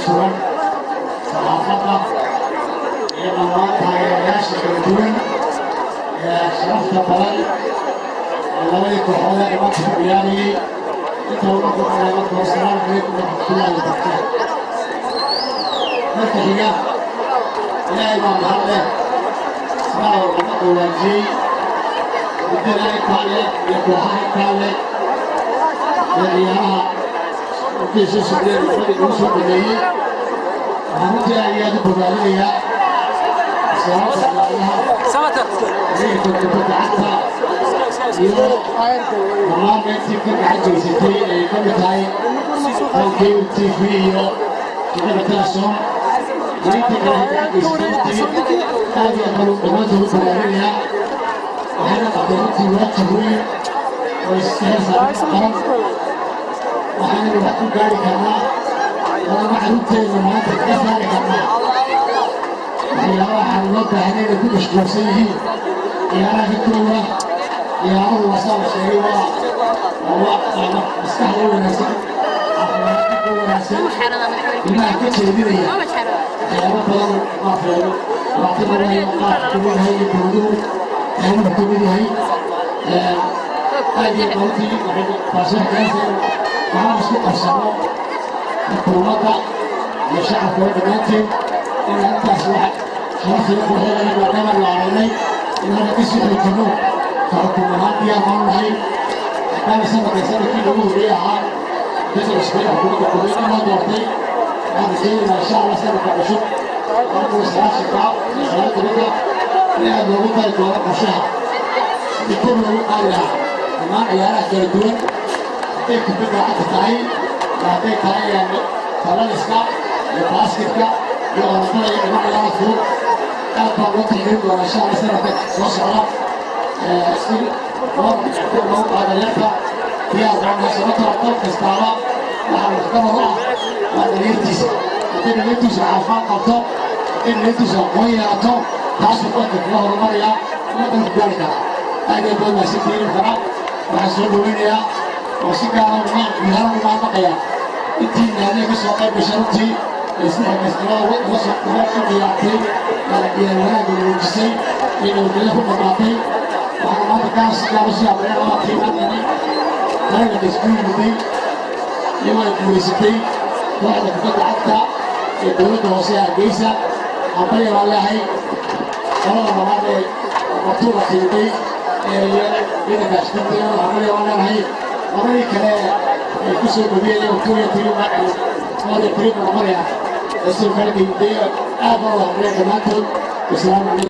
Sugan saxaafadda iyo dhammaan taageerayaasha kala duwan ee sharafta badan ee labadii kooxood ee maanta ku ciyaarayay inta uga kuxulay. Marka hore, asalaamu calaykum waraxmatullaahi wabarakaatu. Marka xiga, Ilaahay baa mahad leh sidaa lama dhawaajiyey muddada intaa leh iyo kooxaha intaa leh ee ciyaaraha intay soo socdeen labadii ugu soo dhameeyey. Waxaan runtii aad iyo aad u bogaadinayaa wasaaradda ciyaaraha, xiriirka kubadda cagta iyo dhammaan intii ka gacan geysatay ay ka mid tahay Cable TV iyo shirkadda Telesom iyo intii kale ay gacan geysatay. Runtii aad iyo aad baan dhammaantood u bogaadinayaa. Waxayna qabtay runtii waajib weyn oo iska xil saaran qaran. Waxaanaynu wax ku gaari karnaa oo ama carruurteenna maanta kaga saari karnaa waxyaabaha waxaan loo baahnay inay ku mashquulsan yihiin ciyaaraha ka koowa. Ciyaaruhu waa saa la sheegay, waa maskaxda u wanaagsan, caafimaadka u wanaagsan, ilmaha ka jeedinaya waxyaabo badan. Maaragtay, dhibaato badan qaar ka mid yahay iyo dowladuhu qaybuhu ka mid yahay. Aad iyo aad runtii taasi waxay keenaysaa waxaan isku qabsano xukuumadda iyo shacabka oo dhammaanteen in intaas wax sharafta quruxda maadaama la aragnay in hadda ka sii xoojinno. Ka xukuum ahaan diyaar baanu nahay, maadaama sanadka sanadkii lagu horreeyey ahaa dadka cusbay xukuumadda kuweyn loo doortay. Waxaan rajaynaynaa, insha Allah, sanadka cusub 2009-ka 19-ka in aad loogu dari doono qorshaha sidii kor loogu qaadi lahaa dhammaan ciyaaraha kala duwan, hadday kubadda cagta tahay iyo hadday tahay talaniska iyo baasketka iyo orodada iyo dhammaan ciyaaraha fudud. Aad baan loo tixgelin doonaa, insha Allah, sanadka soo socda si loo kor loogu qaado dhalinyarta. Diyaar baan, sababtoo dal kastaaba waxaa lafdhabar u ah waa dhalinyartiisa. Hadday dhalinyartiisu caafimaad qabto, hadday dhalinyartiisu aqoon yeelato, taasuu dalka kaga horumarayaa ama dalku gaari karaa. Aad iyo aad baad mahadsantihiin. Kara waxaan soo dhoweynayaa oo si gaara gudahaan u mahadnaqayaa intii naadiga ka soo qayb gashay runtii ee sida xilkasnimada uga soo uga ciyaartay iyo wanaagga muujisay iyo nabadgelyo ku dhammaatay. Waxaan maanta kaa si gaar u sii amreen laba tiim halkani tartanka isku yimiday, iyagoo ay guulaysatay kooxda kubadda cagta ee dowladda hoose ee Hargeysa. Hambalya baan leeyahay. Qolada labaad ee martuuba tiimiday ee ciidanka asluubta, hambalya baan leenahay. Labadii kale ay ku soo badiyeen iyagoo 2 iyo 3, 4 iyo 3 buu noqonayaa ee sidoo kale yimiday. Aad baan u hambalya dhammaantood. Wasalaamu calaykum.